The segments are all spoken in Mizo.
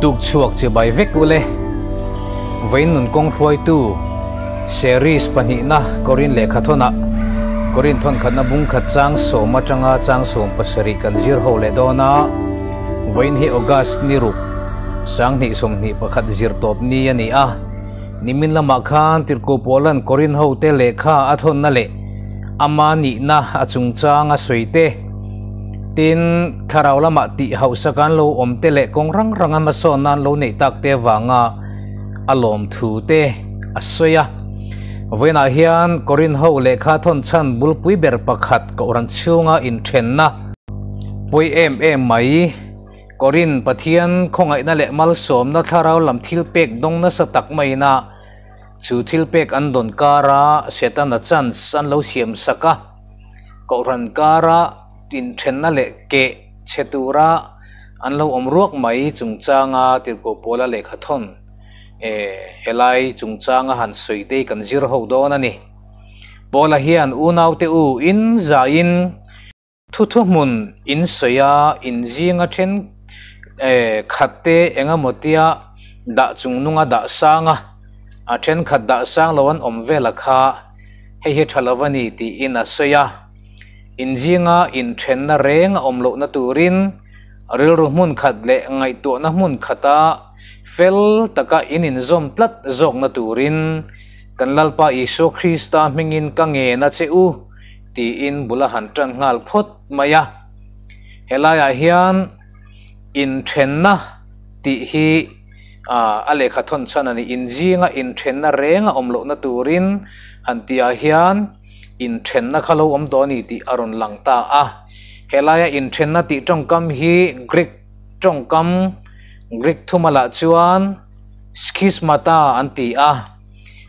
Tuk chhuak chibai vek ule. Vawiin nun kawng hruaitu Series pahnihna Korin lehkha thawnah Korin thawn khatna bung khat chang sawm atanga chang 17 kan zir ho leh dawn a. Vawiin hi August ni ruk 2021 zir tawp ni a ni a. Nimin lamah khan Tirhkoh Paula'n Korin hote lehkha a thawnna leh ama nihna a chungchang a sawi te, Tin, thlarau lamah tih hauhsak an lo awm te leh kawng rang ranga hmasawnna an lo neih tak te avanga a lawmthu te a sawi a. Vawiinah hian Korin ho lehkha thawn chhan bulpui ber pakhat Kohhran chhunga inthenna pawi em em mai. Korin Pathian khawngaihna leh malsawmna thlarau lam thil pek dawng nasa tak maiin a chu thil pek an dawn kara Setana chance an lo siam sak a. Kohhran kara inthenna leh keh chhe tura an lo awm ruak mai chungchanga Tirhkoh Pawla lehkha thawn helai chungchanga han sawi te hi kan zir ho dawn a ni. Pawla hian unaute u in zaiin Thuthuhmun in sawi a, in zinga then khat te eng emaw tia dah chung nunga dah sang a, a thenkhat dah sang lo an awm vel a kha, hei hi tha lo a ni tiin a sawi a. In zinga inthenna reng a awm lohna turin rilru hmun khat leh ngaihtuahna hmun khata fel taka in inzawm tlat zawkna turin kan Lalpa Isua Krista hmingin ka ngen a che u. Tiin bul a han tan nghal phawt mai a. Helaiah hian inthenna tih hi a lehkha thawn chhan a ni. Inzinga inthenna reng a awm lohna turin han tihah hian inthenna kha lo awm tawh a ni tih a rawn lang ta a. Helaia inthenna tih tawngkam hi Greek tawngkam, Greek thumalah chuan schismata an ti a.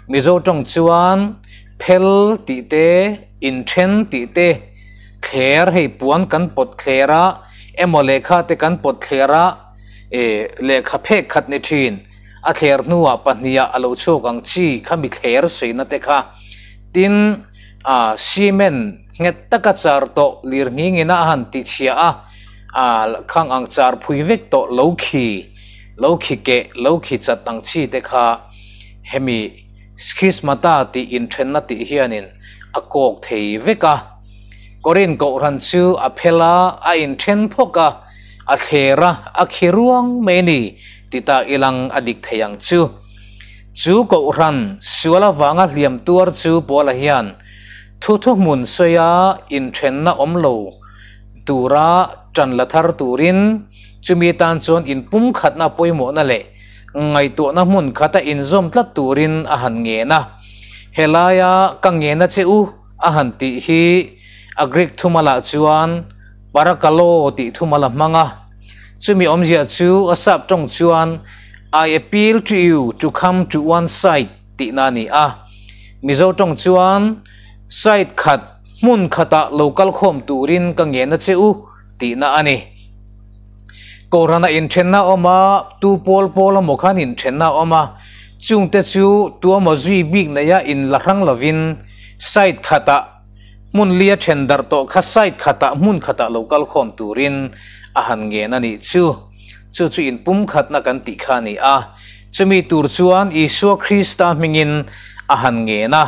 Mizo tawng chuan phel tih te, inthen tih te, thler hei puan kan pawt thler a, emaw lehkha te kan pawt thler a, e lehkha phek khat ni thin, a thler hnuah pahniha a lo chhuak ang chi kha mi thler saina te kha. Tin, a cement nghet taka char tawh lir nghingin a han ti chhia a, a khang ang char phui vek tawh lo khi, lo khi keh, lo khi chat ang chi te kha. Hemi Schismata tih inthenna tih hianin a kawk thei vek a. Korin Kohhran chu a phel a, a inthen phawk a, a thler a, a khi ruang mai a ni ti ta ilang a dik thei ang chu. Chu Kohhran sual avanga hliam tuar chu Paula hian thu thuhmun sawi a inthenna awm lo tura tan la thar turin chumi tan chuan inpumkhatna pawimawhna leh Ngaihtuahna hmun khata inzawm tlat turin a han ngen a. Helaia ka ngen a che u a han tih hi a Greek thumalah chuan parakalo tih thumal a hmang a. Chumi awmzia chu a sap tawng chuan I appeal to you to come to one side tihna a ni a. Mizo tawng chuan side khat hmun khatah lo kal khawm turin ka ngen a che u tihna a ni. Kohhranah inthenna a awm a, tu pawl pawl emaw khan inthenna a awm a, chungte chu tuamaw zui bik neia inla hrang lovin side khatah hmun lia then darh tawh kha side khatah hmun khatah lo kal khawm turin a han ngen a nih chu. Chu chu inpumkhatna kan tih kha a ni a, chumi tur chuan Isua Krista hmingin a han ngen a.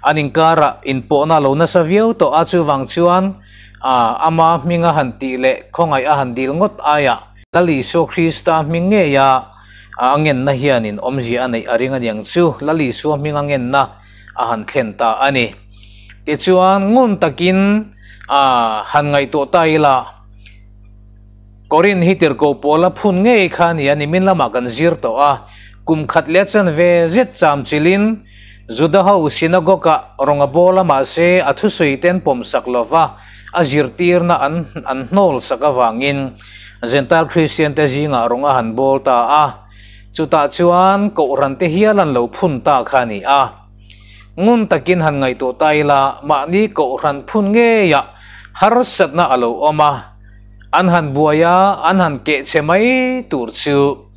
An inkarah inpawhna a lo nasa viau tawh a, chuvang chuan ama hming a han tih leh khawngaih a han dil ngawt aiah Lal Isua Krista hming ngeia a ngenna hianin awmzia a neih a ring a niang chu Lal Isua hming a ngenna a han thlen ta a ni. Tichuan ngun takin han ngaihtuah ta ila, Korin hi tirhkoh pawl a phun ngei kha a ni a, nimin lamah kan zir tawh a, kum khat leh chanve zet cham chilin Juda ho synagogue-ah rawng a bawl a mahse a thusawi te an pawm sak lo va, a zirtirna an an hnawl sak avangin Gentile Kristian te zingah rawng a han bawl ta a. Chutah chuan Kohhran te hial an lo phun ta kha a ni a. Ngun takin han ngaihtuah ta ila mahni Kohhran phun ngeiah harsatna a lo awm a, an han buai a, an han keh chhe mai tur chu.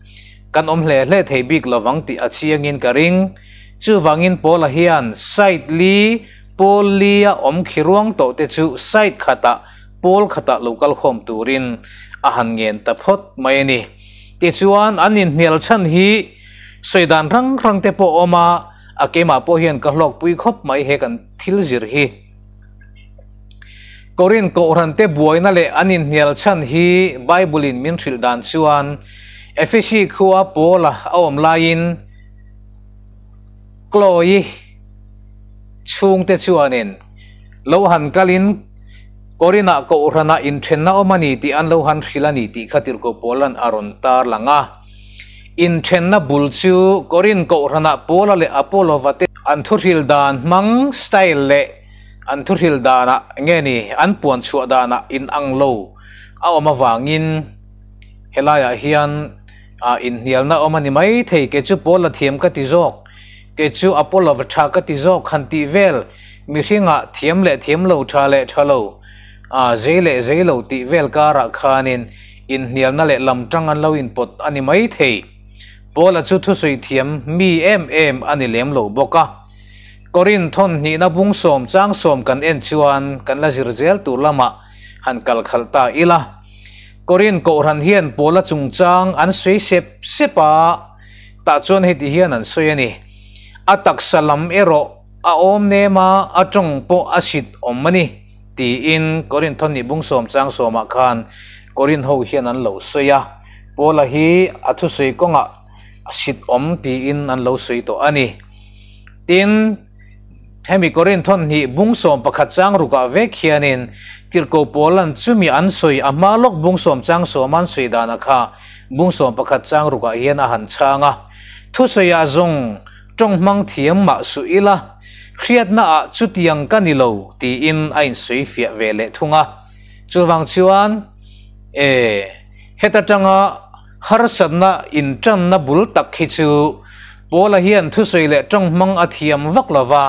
Kan awm hle hle thei bik lovang tih a chiangin ka ring. Chuvangin Paula hian side li, pawl lia awm khi ruang tawh te chu side khatah, pawl khatah lo kal khawm turin a han ngen ta phawt mai a ni. Tichuan an inhnial chhan hi sawi dan hrang hrang te pawh a awm a, a keimah pawh hian ka hlawkpui khawp mai he kan thil zir hi. Korin Kohhran te buaina leh an inhnial chhan hi Bible in min hrilh dan chuan Ephesi khua Paula a awm laiin Chloe chhungte chuanin lo han kalin Korinah Kohhranah inthenna awm a ni tih an lo han hrilh a ni tih kha Tirhkoh Paula'n a rawn tar lang a. Inthenna bul chu Korin Kohhranah Paula leh Apolova te an thuhril dan hmang, style, leh an thuhril danah nge ni an puan chhuah danah inang lo a awm avangin helaiah hian inhnialna awm a ni mai thei. Kei chu Paula thiam ka ti zawk, kei chu Apolova tha ka ti zawk han tih vel Mihringah thiam leh thiam lo, tha leh tha lo, a zei leh zei lo tih vel karah khanin inhnialna leh lam tang an lo inpawt a ni mai thei. Paula chu thusawi thiam mi em em a ni lem lo bawk a. Korin thawn hnihna bung sawm chang sawm kan en chuan kan la zir zel tur lamah han kal khalh ta ila. Korin Kohhran hian Paula chungchang an sawi sep sep a, tah chuan heti hian an sawi a ni, A taksa lam erawh A awm nem a, a tawng pawh a sit awm a ni, tiin Korinth thawhnih bung sawm chang sawmah khan Korinth ho hian an lo sawi a. Paula hi a thusawi kawngah a sit awm tiin an lo sawi tawh a ni. Tin, hemi Korinth thawhnih bung 11 chang rukah vek hianin Tirhkoh Paula'n chumi an sawi a hma lawk bung sawm chang sawma an sawi danah kha bung 11 chang rukah hian a han chhang a. Thusawiah zawng Tawng hmang thiam mah suh ila, hriatna ah chutiang ka ni lo tiin a insawi fiah ve leh thung a. Chuvang chuan, e, heta tanga harsatna intanna bul tak hi chu Paula hian thusawi leh tawng hmang a thiam vak lo va,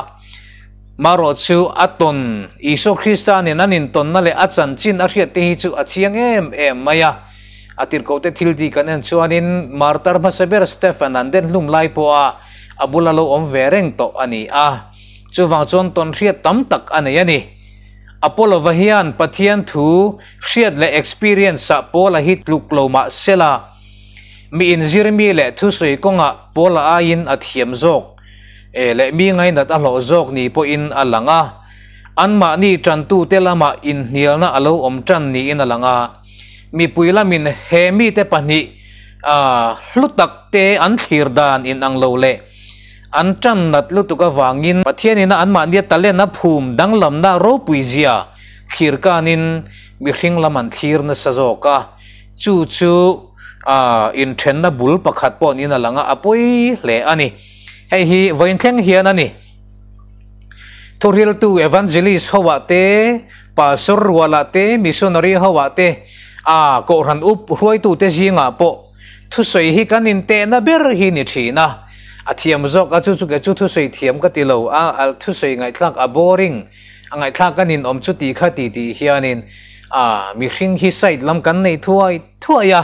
marawh chu a tawn Isua Krista nen an intawnna leh a chanchin a hriat te hi chu a chiang em em mai a. A tirhkohte thil tih kan en chuanin martar hmasa ber Stephen an den hlum lai pawha a bula lo awm ve reng tawh a ni a. Chuvang chuan tawnhriat tam tak a nei a ni. Apollo-va hian Pathian thu hriat leh experience-ah Paula hi tluk lo mah sela, mi inzirmi leh thusawi kawngah Paula aiin a thiam zawk e leh mi ngainat a hlawh zawk ni pawhin a lang a. Anmahni tantute lamah inhnialna a lo awm tan niin a lang a. Mipui lamin he mite pahnih hlu tak te an thlir dan inang lo leh an tan nat lutuk avangin Pathianina anmahnia talent a phum danglamna ropui zia thlir kanin mihring lam an thlir nasa zawk a, chu chu inthenna bul pakhat pawh niin a lang a, a pawi hle a ni. Hei hi vawiin thleng hian a ni. Thuhriltu evangelist hoah te, pastor rualah te, missionary hoah te, a kohhran up hruaitute zingah pawh thusawi hi kan intehna ber hi ni thin a. A thiam zawk a chu chu ke chu thusawi thiam ka ti lo a, a thusawi ngaihthlak a boring a ngaihthlak ka ninawm chu ti kha ti tih hianin a mihring hi side lam kan nei thuai thuai a.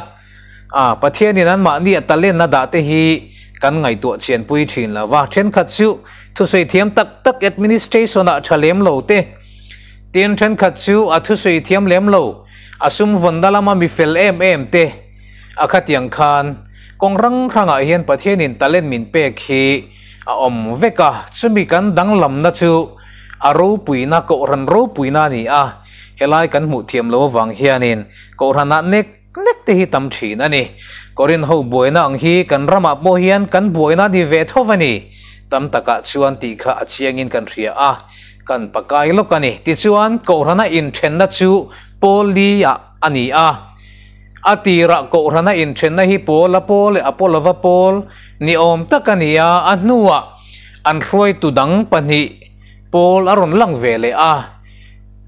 A, Pathianin anmahni a talent a dah te hi kan ngaihtuah chianpui thin lo va, thenkhat chu thusawi thiam tak tak administration ah tha lem lo te, tin thenkhat chu a thusawi thiam lem lo, a sum vawnna lama mi fel em em te, a khatiang khan kawng rang hrangah hian Pathianin talent min pek hi a awm vek a, chumi kan danglamna chu a ropuina, kohhran ropuina a ni a, helai kan hmuh thiam lo avang hianin kohhranah nek Nek te hi tam thin a ni. Korin ho buaina ang hi kan ramah pawh hian kan buaina ni ve tho a ni. Tam takah chuan tih kha a chiangin kan hria a, kan pakai lawk a ni. Tichuan, Kohhrana inthenna chu Paul li-ah a ni a. A tirah Kohhrana inthenna hi Paula pawl leh Apolova pawl ni awm tak a ni a, a hnuah an hruaitu dang pahnih pawl a rawn lang ve leh a.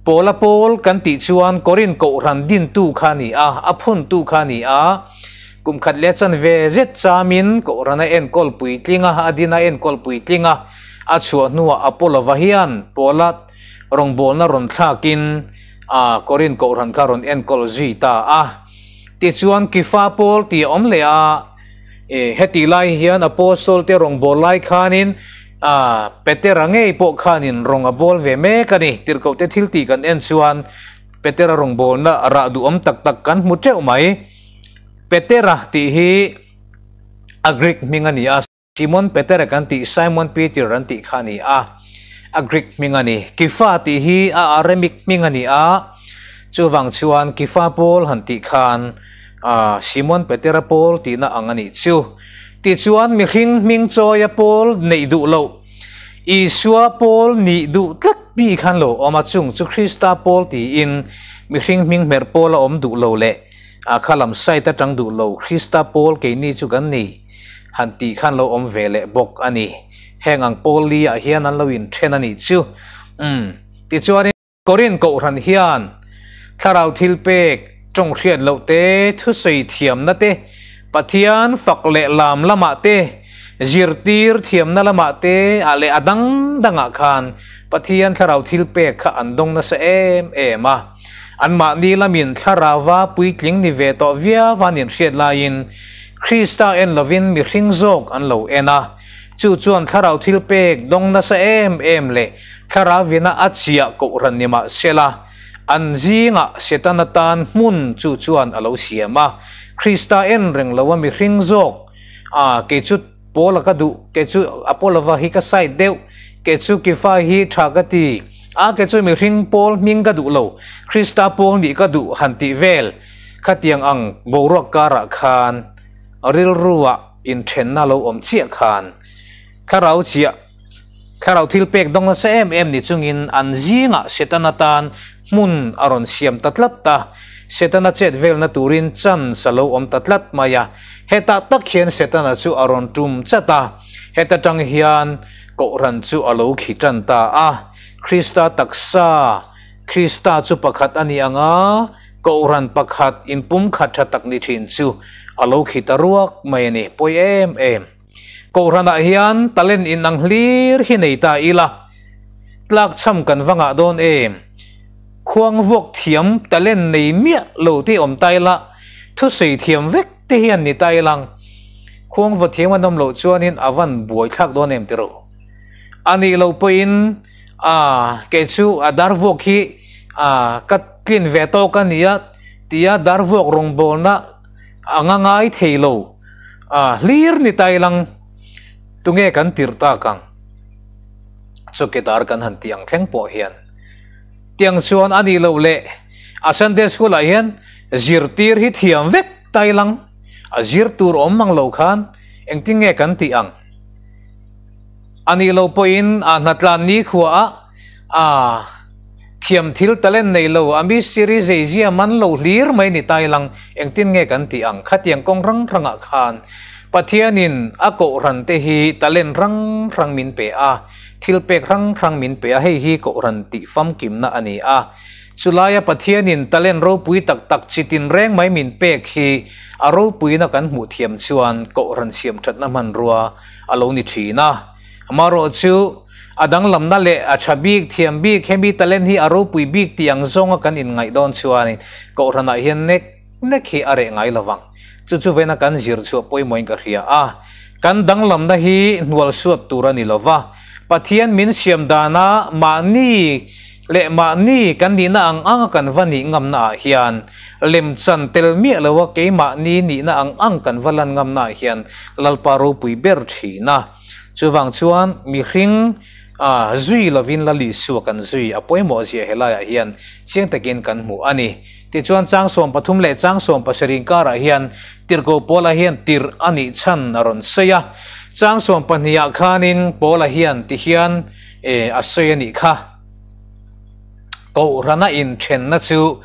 Paula Paul kan tih chuan Korin Kohhran dintu kha a ni a, a phuntu kha a ni a. Kum khat leh chan ve zet chamin Kohhran a enkawl puitling a, a din a enkawl puitling a. A chhuah hnuah Apolova hian Paula rawngbawlna rawn thlakin a Korin Kohhran kha rawn enkawl zui ta a. Tichuan Kifa Paul tih a awm leh a. E, heti lai hian Apostle te rawngbâwl lai khanin a Petera ngei pawh khanin rawng a bâwl ve mek a ni. Tirhkohte thil tih kan en chuan Petera rawngbâwlna rah duhawm tak tak kan hmu teuh mai. Petera tih hi a Greek hming a ni a, Simon Petera kan tih Simon Peter an tih kha a ni a, a Greek hming a ni. Kifa tih hi a Aramaic hming a ni a, chuvang chuan Kifa Paul han tih khan Simon Petera Paul tihna ang a nih chu. Tichuan mihring hming chawia Paul neih duh loh, Isua Paul nih duh tlat mi khan lo awm a, chung chu Krista Paul tiin mihring hming hmerh Paul a awm duh lo leh a kha lam site atang duh lo Krista Paul keini chu kan ni han tih khan lo awm ve leh bawk a ni. Heng ang Paul li ah hian an lo inthen a nih chu. Umm. Tichuanin. Korin Kohhran hian thlarau thilpek, tawng hriat loh te, thusawi thiamna te, Pathian fak leh lam lamah te, zirtir thiamna lamah te ah leh a dang dangah khan Pathian thlarau thilpek kha an dawng nasa em em a. Anmahni lamin thlarauva puitling ni ve tawh viau an inhriat laiin Krista en lovin mihring zawk an lo en a. Chu chuan thlarau thilpek dawng nasa em em leh Thlarau-vina a chiah kohhran ni mah sela, an zingah Setana tan hmun chu chuan a lo siam a. Krista en reng lo a mihring zawk, A, kei chu Paula ka duh, kei chu Apolova hi ka side deuh, kei chu Kefa hi tha ka ti, a, kei chu mihring Paul hming ka duh lo, Krista Paul nih ka duh han tih vel. Khatiang ang boruak karah khan rilruah inthenna lo awm chiah khan thlarau chiah Thlarau thil pek dawng nasa em em ni chungin an zingah Setana tan hmun a rawn siam ta tlat a, Setana chet velna turin chance a lo awm ta tlat mai a. Hetah tak hian Setana chu a rawn tum chat a, heta tang hian Kohhran chu a lo khi tan ta a. Krista taksa, Krista chu pakhat a ni ang a, Kohhran pakhat inpumkhat tha tak ni thin chu a lo khi ta ruak mai a ni, pawi em em. Kohhranah hian talent inang hlir hi nei ta ila, tlakchham kan va ngah dawn em? Khuang vuak thiam talent nei miah lo te awm ta ila, thusawi thiam vek te hian ni ta ilang, khuang vaw thiam an awm loh chuanin a van buai thlak dawn em tiro? A nih loh pawhin a kei chu a dar vuak hi a ka tlin ve tawk a nia tia dar vuak rawngbawlna anga ngai thei lo. A hlir ni ta ilang tunge kan tirh tak ang? Chawkedar kan han tih ang thleng pawh hian tiang chuan a nih loh leh a Sunday School ah hian zirtir hi thiam vek ta ilang a zir tur awm mang lo khan engtin nge kan tih ang? A nih loh pawhin a hnatlan nikhua ah A thiam thil talent nei lo, a mistiri zeizia man lo hlir mai ni tailang, engtin nge kan tih ang? Khatiang kawng rang rangah khan Pathianin a Kohhran te hi talent rang rang min pe a, thil pek rang rang min pe a, hei hi Kohhran tih famkimna a ni a. Chulaia Pathianin talent ropui tak tak chi tinreng mai min pek hi a ropuina kan hmuh thiam chuan Kohhran siamthatna hmanrua a lo ni thin a. Amaherawhchu, a danglamna leh a tha bik, thiam bik, hemi talent hi a ropui bik tih ang zawnga kan inngaih dawn chuanin Kohhranah hian nek nek hi a reh ngai lovang. Chu chu vena kan zir chhuah pawimawhin ka hria a. Kan danglamna hi hnual suat tur a ni lova, Pathian min siam dana mahni leh mahni kan nihna ang anga kan va nih ngamna ah hian lemchan tel miah loa keimahni nihna ang ang kan va lan ngamna ah hian Lalpa ropui ber thin a. Chuvang chuan mihring a zui lovin Lal Isua kan zui a pawimawh zia helaiah hian chiang takin kan hmu a ni. Tichuan chang 13 leh chang 17 karah hian Tirhkoh Paula hian tirh a nih chhan a rawn sawi a. Chang 12 ah khanin Paula hian tihian a sawi a nih kha. Kohhrana inthenna chu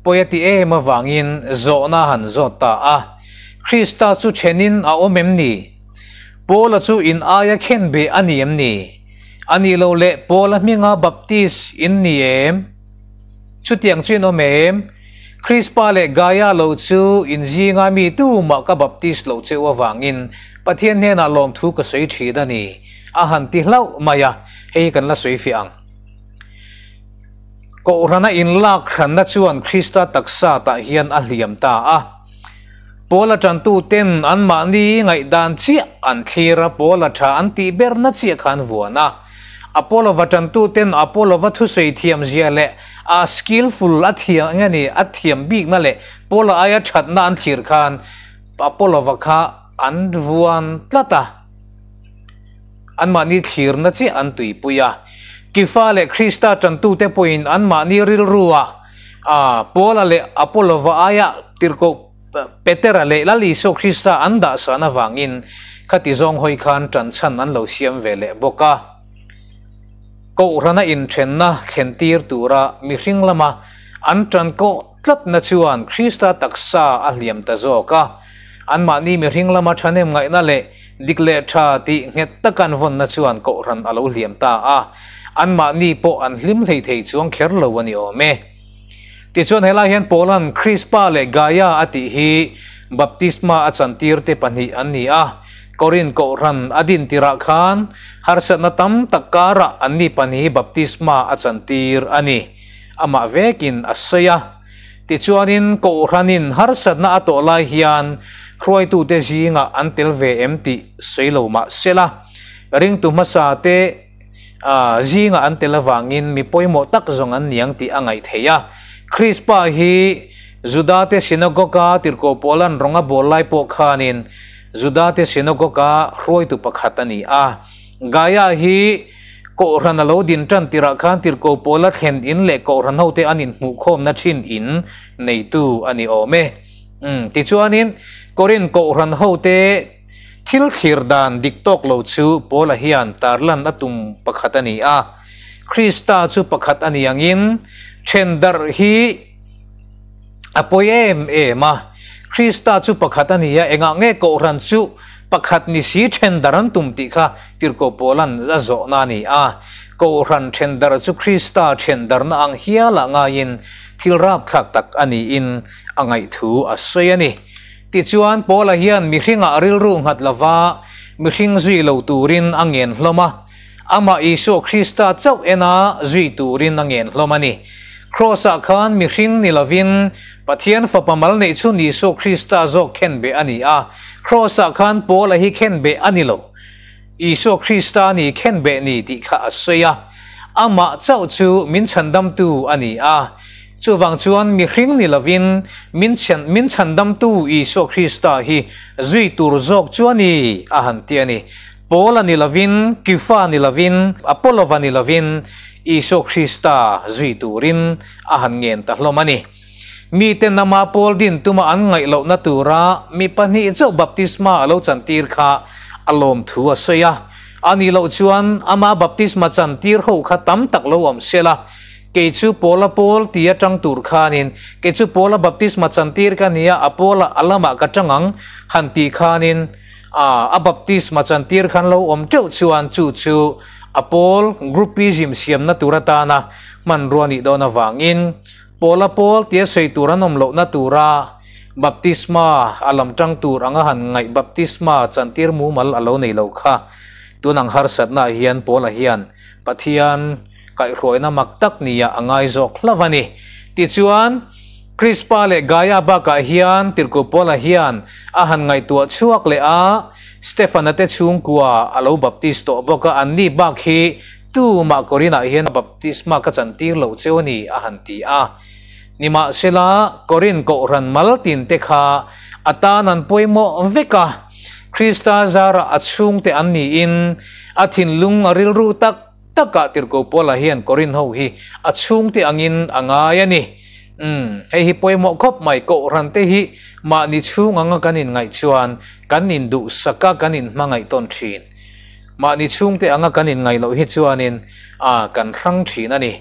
pawi a ti em avangin zawhna a han zawt ta a. Krista chu thenin a awm em ni? Paula chu in aia khen be a ni em ni? A nih loh leh Paula hminga Baptist in ni em? Chutiang chu in awm em? Krispa leh Gaia lo chu in zinga mi tumah ka Baptist loh cheu avangin Pathian hnenah lawmthu ka sawi thin a ni, a han ti hlauh mai a, hei hi kan la sawi fiah ang. Kohhrana inlak hranna chuan Krista taksa tah hian a hliam ta a. Paula ṭantuten anmahni ngaihdan chiah an thlir a, Paula ṭha an tih berna chiah kha an vuan a. Apollo-va ṭantuten Apollo-va thusawi thiamzia leh a skillful a thiam eng nge ni a thiam bikna leh Paula aia ṭhatna an thlir khan Apollo-va kha an vuan tlat a, anmahni thlirna chiah an tuipui a. Kifa leh Krista tantute pawhin anmahni rilrua Paula leh Apollo-va aia tirhkoh Petera leh Lal Isua Krista an dahsan avangin khati zawng hawi khan tanchhan an lo siam ve leh bawk a. Kohhrana inthenna thlentir tura mihring lama an tan kawh tlatna chuan Krista taksa a hliam ta zawk a. Anmahni mihring lama thahnem ngaihna leh dik leh tha tih nghet taka an vawnna chuan kohhran a lo hliam ta a. Anmahni pawh an hlim hlei thei chuang kher lo a ni awm e. Tichuan helai hian Paula'n Krispa leh Gaia a tih hi baptisma a chantir te pahnih an ni a. Korinth kohhran a din tirah khan harsatna tam tak karah anni pahnih hi baptisma a chantir a ni. Amah vekin a sawi a. Tichuanin kohhranin harsatna a tawh lai hian hruaitute zingah an tel ve em tih sawi lo mah sela, ringtu hmasa te zingah an tel avangin mi pawimawh tak zawng an niang tih a ngaih theih a. Krispa hi Judate synagogue-a tirhkoh Paula'n rawng a bawl lai pawh khanin Judate synagogue-a hruaitu pakhat a ni a. Gaia hi Kohhran a lo din tan tirah khan tirhkoh Paula thlen in leh Kohhran hote an inhmuhkhawmna thin in neitu a ni awm e. Tichuanin Korinth Kohhran hote Thil thlir dan dik tawk lo chu Paula hian tarlan a tum pakhat a ni a. Krista chu pakhat a ni angin then darh hi a pawi em em a. Krista chu pakhat a ni a, engah nge Kohhran chu pakhat ni si then darh an tum tih kha Tirhkoh Paula'n a zawhna a ni a. Kohhran then darh chu Krista then darhna ang hialah ngaiin thil rapthlak tak a niin a ngaihthu a sawi a ni. Tichuan, Paula hian mihringah rilru nghat lova mihring zui lo turin a ngen hlawm a, amah Isua Krista chauh ena zui turin a ngen hlawm a ni. Kraws-ah khan mihring ni lovin Pathian Fapa mal neih chhun Isua Krista zawk khenbeh a ni a, Kraws-ah khan Paula hi khenbeh a ni lo. Isua Krista ni khenbeh ni tih kha a sawi a, amah chauh chu min chhandamtu a ni a. Chuvang chuan mihring ni lovin min min chhandamtu Isua Krista hi zui tur zawk chu a ni, a han ti a ni. Paula ni lovin, Kifa ni lovin, Apollova ni lovin Isua Krista zui turin a han ngen ta hlawm a ni. Miten ama Paul din tuma an ngaih lohna tura mi pahnih chauh baptisma a lo chantir kha a lawmthu a sawi a. A nih loh chuan ama baptisma chantir ho kha tam tak lo awm se la, Kei chu Paula Paul ti atang tur khanin, kei chu Paula baptisma chantir ka nia, a Paula a lamah ka tang ang, han ti khanin, a a baptisma chantir khan lo awm teuh chuan chu chu a Paul groupism siamna tur atana hmanrua nih dawn avangin Paula Paul tia sawi tur an awm lohna tura baptisma a lam tang tur anga han ngaih baptisma chantir mumal a lo nei lo kha tun ang harsatnaah hian Paula hian Pathian Kaihhruaina mak tak nia a ngai zawk hlauh a ni. Tichuan, Krispa leh Gaia bakah hian Tirhkoh Paula hian a han ngaihtuah chhuak leh a, Stefana te chhungkua a lo baptis tawh bawk a, anni bak hi tumah Korinah hian baptisma ka chantir loh cheu a ni, a han ti a. Nimahsela, Korin kohhran mal tinte kha a tan an pawimawh vek a, Krista zarah a chhungte an niin a thinlung a rilru tak Takah Tirhkoh Paula hian Korinth ho hi a chhungte angin a ngai a ni. Umm, hei hi pawimawh khawp mai, Kohhran te hi mahni chhung anga kan inngaih chuan kan induhsak a, kan inhmangaih tawn thin. Mahni chhungte anga kan inngaih loh hi chuanin a kan hrang thin a ni.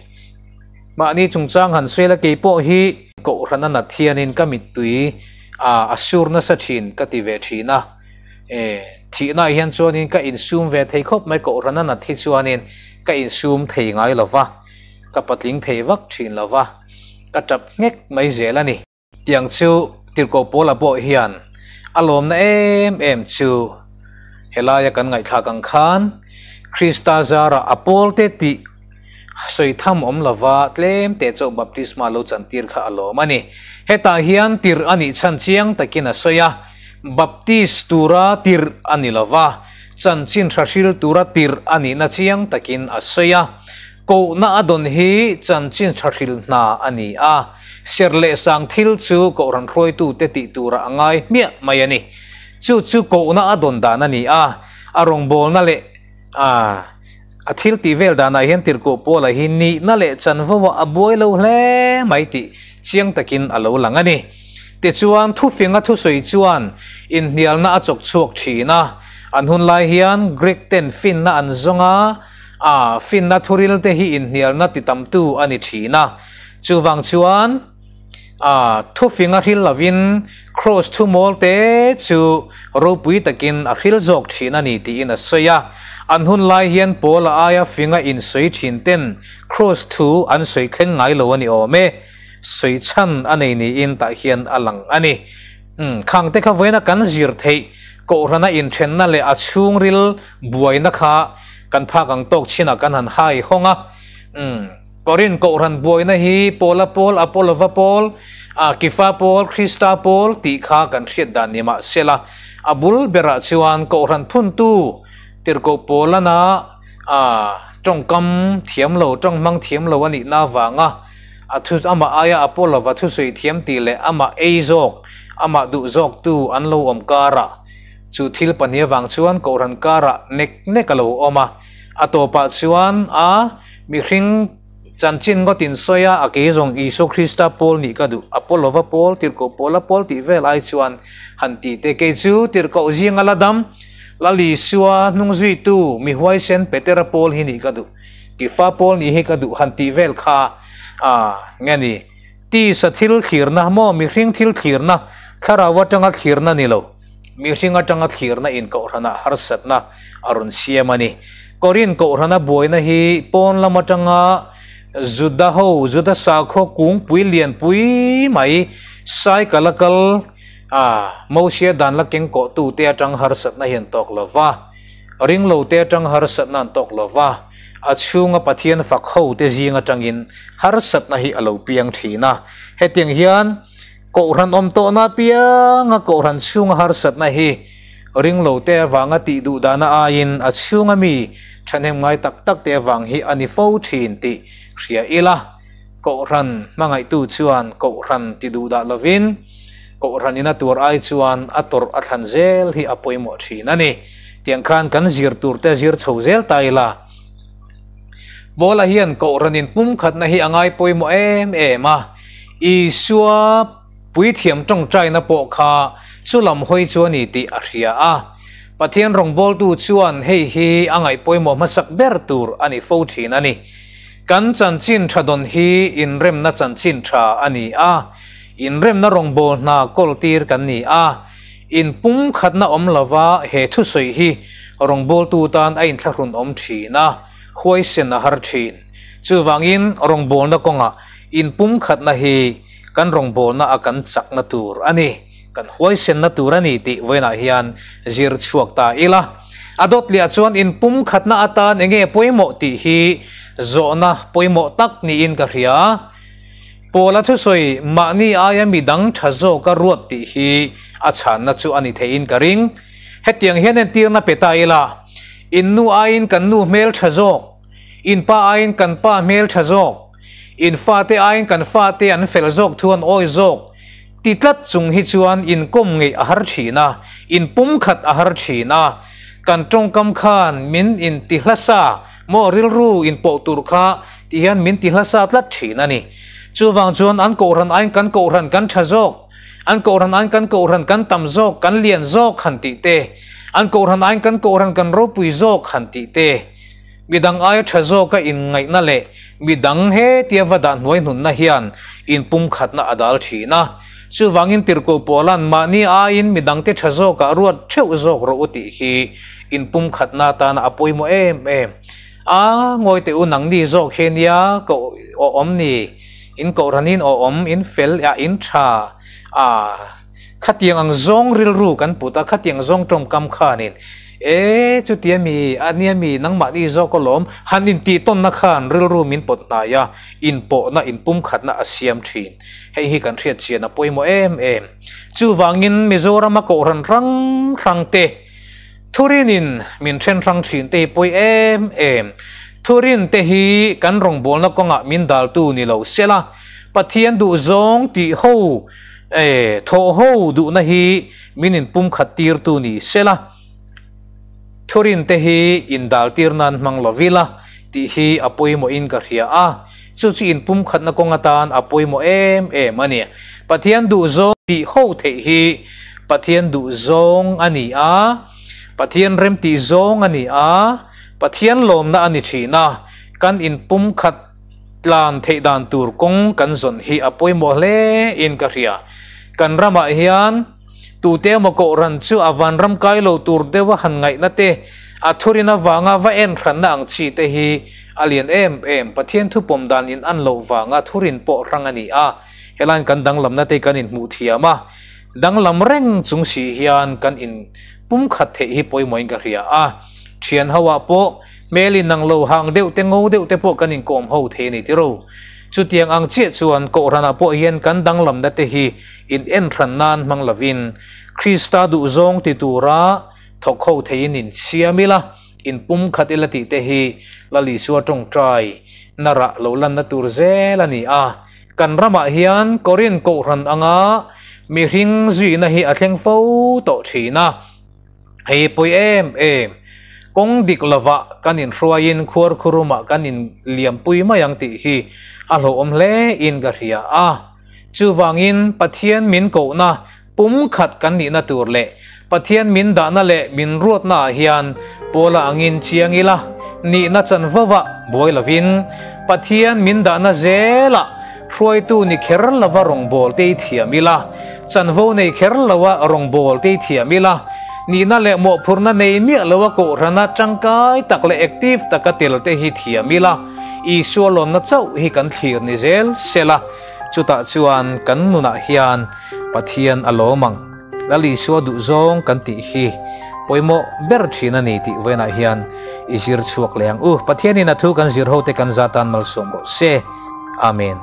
Mahni chungchang han sawi la keipawh hi Kohhran a nat hianin ka mittui a a sur nasa thin ka ti ve thin a. E, thihnaah hian chuanin ka insum ve thei khawp mai, Kohhran a nat hi chuanin ka insum thei ngai lo va, ka patling thei vak thin lo va, ka tap nghek mai zel a ni. Tiang chu Tirhkoh Paula pawh hian a lawmna em em chu helaia kan ngaihthlak ang khan Krista zara a pawlte tih sawi tham awm lo va, tlem te chauh baptisma lo chantir kha a lawm a ni. Hetah hian tirh a nih chhan chiang takin a sawi a, Baptist tura tirh a ni lo va, chanchin tha hril tura tirh a nihna chiang takin a sawi a. Kohna a dawn hi chanchin tha hril hna a ni a, serh leh sang thil chu kohhran hruaitute tih turah a ngai hmiah mai a ni. Chu chu kohna a dawn dan a ni a, a rawngbawlna leh a a thil tih vel danah hian tirhkoh Paula hi nihna leh chanvo ah a buai lo hle mai tih chiang takin a lo lang a ni. Tichuan, thufinga thusawi chuan inhnialna a chawk chhuak thin a, an hun lai hian Greek ten finna an zawng a, a finna thuril te hi inhnialna ti tamtu a ni thin a. Chuvang chuan, a thufinga hril lovin Kraws thu mawl te chu ropui takin a hril zawk thin a ni tiin a sawi a. An hun lai hian Paula aia finga insawi thin ten Kraws thu an sawi thleng ngai lo a ni awm e. Sawi chhan a nei niin tah hian a lang a ni. Umm, khang te kha vawiina kan zir theih Kohhrana inthenna leh a chhungril buaina kha kan phak ang tawk chinah kan han hai hawng a. Umm, Korin Kohhran buaina hi Paula pawl, Apolova pawl, a Kifa pawl, Krista pawl tih kha kan hriat dan ni mah sela, a bul berah chuan Kohhran phuntu Tirhkoh Paulana a tawngkam thiam lo, tawnghmang thiam lo a nihna avanga a thu amah aia Apolova thusawi thiam tih leh amah ei zawk, amah duh zawktu an lo awm karah chu thil pahnih avang chuan Kohhran karah nek nek a lo awm a. A tawpah chuan a mihring chanchin ngawt in sawi a, a kei zawng Isua Krista pawl nih ka duh, Apolova pawl, Tirhkoh Paula pawl tih vel ai chuan han ti teh. Kei chu Tirhkoh zinga la dam, Lal Isua hnungzuitu mi huaisen Petera pawl hi nih ka duh, Kifa pawl nih hi ka duh han tih vel kha a nge ni? Tisa thil thlirna maw mihring thil thlirna, thlarau atanga thlirna ni lo. Mihring atanga thlirna in kohhranah harsatna a rawn siam a ni. Korin kohhrana buaina hi pawn lam atanga Juda ho, Juda sakhaw kungpui lianpui mai, cycle a kal a, Mosia dan la keng kawhtu te atang harsatna hi an tawk lo va, ringlo te atang harsatna an tawk lo va, a chhunga Pathian fak ho te zing atangin harsatna hi a lo piang thin a. Hetiang hian Kohhran awm tawhna apianga kohhran chhunga harsatna hi ringlo te avanga tih duh dahna aiin a chhunga mi thahnem ngai tak tak te avang hi a ni fo thin tih hria ila. Kohhran hmangaihtu chuan kohhran ti duh dah lovin kohhran in a tuar ai chuan a tawrh a thlan zel hi a pawimawh thin a ni. Tiang khan kan zir tur te zir chho zel ta ila. Paula hian kohhran in pumkhatna hi a ngai pawimawh em em a. Isua puithiam tawngtaina pawh kha chu lam hawi chu a ni tih a hria a. Pathian rawngbawltu chuan hei hi a ngaih pawimawh hmasak ber tur a ni fo thin a ni. Kan chanchin tha dawn hi inremna chanchin tha a ni a, inremna rawngbâwl hna kawltir kan ni a. Inpumkhatna awm lova he thusawi hi rawngbawltu tan a inthlahrun awm thin a, huaisen a har thin. Chuvangin rawngbawlna kawngah Inpumkhatna hi kan rawngbawlna a kan chakna tur a ni, kan huaisenna tur a ni tih vawiinah hian zir chhuak ta ila. A dawt liah chuan inpumkhatna atan enge pawimawh tih hi zawhna pawimawh tak niin ka hria. Paula thusawi mahni aia midang tha zawka ruat tih hi a chhanna chu a ni theiin ka ring. Hetiang hian entirna pe ta ila, In nu aiin kan nu hmel tha zawk, In pa aiin kan pa hmel tha zawk, in fate aiin kan fate an fel zawk thu an awi zawk ti tlat chung hi chuan inkawm ngeih a har thin a, inpumkhat a har thin a. Kan tawngkam khan min inti hlasa maw rilru inpawh tur kha ti hian min ti hlasa tlat thin a ni. Chuvang chuan an kohhran aiin kan kohhran kan tha zawk, an kohhran aiin kan kohhran kan tam zawk, kan lian zawk han tih te, an kohhran aiin kan kohhran kan ropui zawk han tih te, Midang aia tha zawka inngaihna leh midang hetia va dah hnuai hnunna hian inpumkhatna a dal thin a. Chuvangin tirhkoh Paula'n mahni aiin midangte tha zawkah ruat theuh zawk rawh u tih hi inpumkhatna atana a pawimawh em em. A ngawi teh u nangni zawk hi nia ka awm ni, in kohhranin awm, in fel a, in tha a. Khatiang ang zawng rilru kan put a, khatiang zawng tawngkam khanin, E, chutia mi, a nia mi, nangmahni zawk alawm, han intihtawnna khan rilru min pawt hnai a, inpawhna, inpumkhatna a siam thin. Hei hi kan hriat chian a pawimawh em em. Chuvangin Mizorama kohhran hrang hrang te thurinin min then hrang thin te hi pawi em em. Thurin te hi kan rawngbawlna kawngah min daltu ni lo sela, Pathian duh zawng tih ho eh thawh ho duhna hi min inpumkhat tirtu ni sela, Thurin te hi indaltir nan hmang lo vila tih hi a pawimawhin ka hria a, chu chu inpumkhatna kawng atan a pawimawh em em a ni. Pathian duh zawng tih ho theih hi Pathian duh zawng a ni a, Pathian remtih zawng a ni a, Pathian lawmna a ni thin a, kan inpumkhat tlan theih dan tur kawng kan zawn hi a pawimawh hle in ka hria. Kan ramah hian tute emaw kohhran chu a vanram kai lo tur deuha han ngaihna te, a thurin avanga va en hranna ang chi te hi a lian em em. Pathian thupawm dan in an loh vanga thurin pawh hrang a ni a, helaiin kan danglamna te kan inhmuh thiam a, danglam reng chung si hian kan inpumkhat theih hi pawimawhin ka hria a. Thian ho ah pawh hmel in ang lo hang deuh te ngo deuh te pawh kan inkawm ho thei a ni tiro. Chutiang ang chiah chuan Kohhran ah pawh hian kan danglamna te hi in en hran nan hmang lovin Krista duhzawng ti tura thawk ho theiin in siam ila, in pumkhat ila tih te hi Lal Isua tawngtai na rah lo lanna tur zel a ni a. Kan ramah hian Korin Kohhran anga mihring zuina hi a thleng fo tawh thin a. Hei pawi em em, kawng dik lovah kan inhruaiin khuarkhurumah kan inliampui mai ang tih hi a hlauhawm hle in ka hria a. Chuvangin Pathian min kohna pumkhat kan nihna tur leh Pathian min dahna leh min ruatnaah hian Paula angin chiang ila, nihna chanvova buai lovin Pathian min dahna zelah hruaitu ni kher lova rawngbâwl te i thiam ila, chanvo nei kher loa rawngbâwl te i thiam ila, nihna leh mawhphurhna nei miah loa kohhrana tangkai tak leh active taka tel te hi thiam ila, Isua lawnna chauh hi kan thlir ni zel sela, chutah chuan kan nunah hian Pathian a lawm ang. Lal Isua duhzawng kan tih hi pawimawh ber thin a ni tih vawiinah hian i zir chhuak leh ang u. Pathianin a thu kan zir hote kan zatan malsawm rawh se. Amen.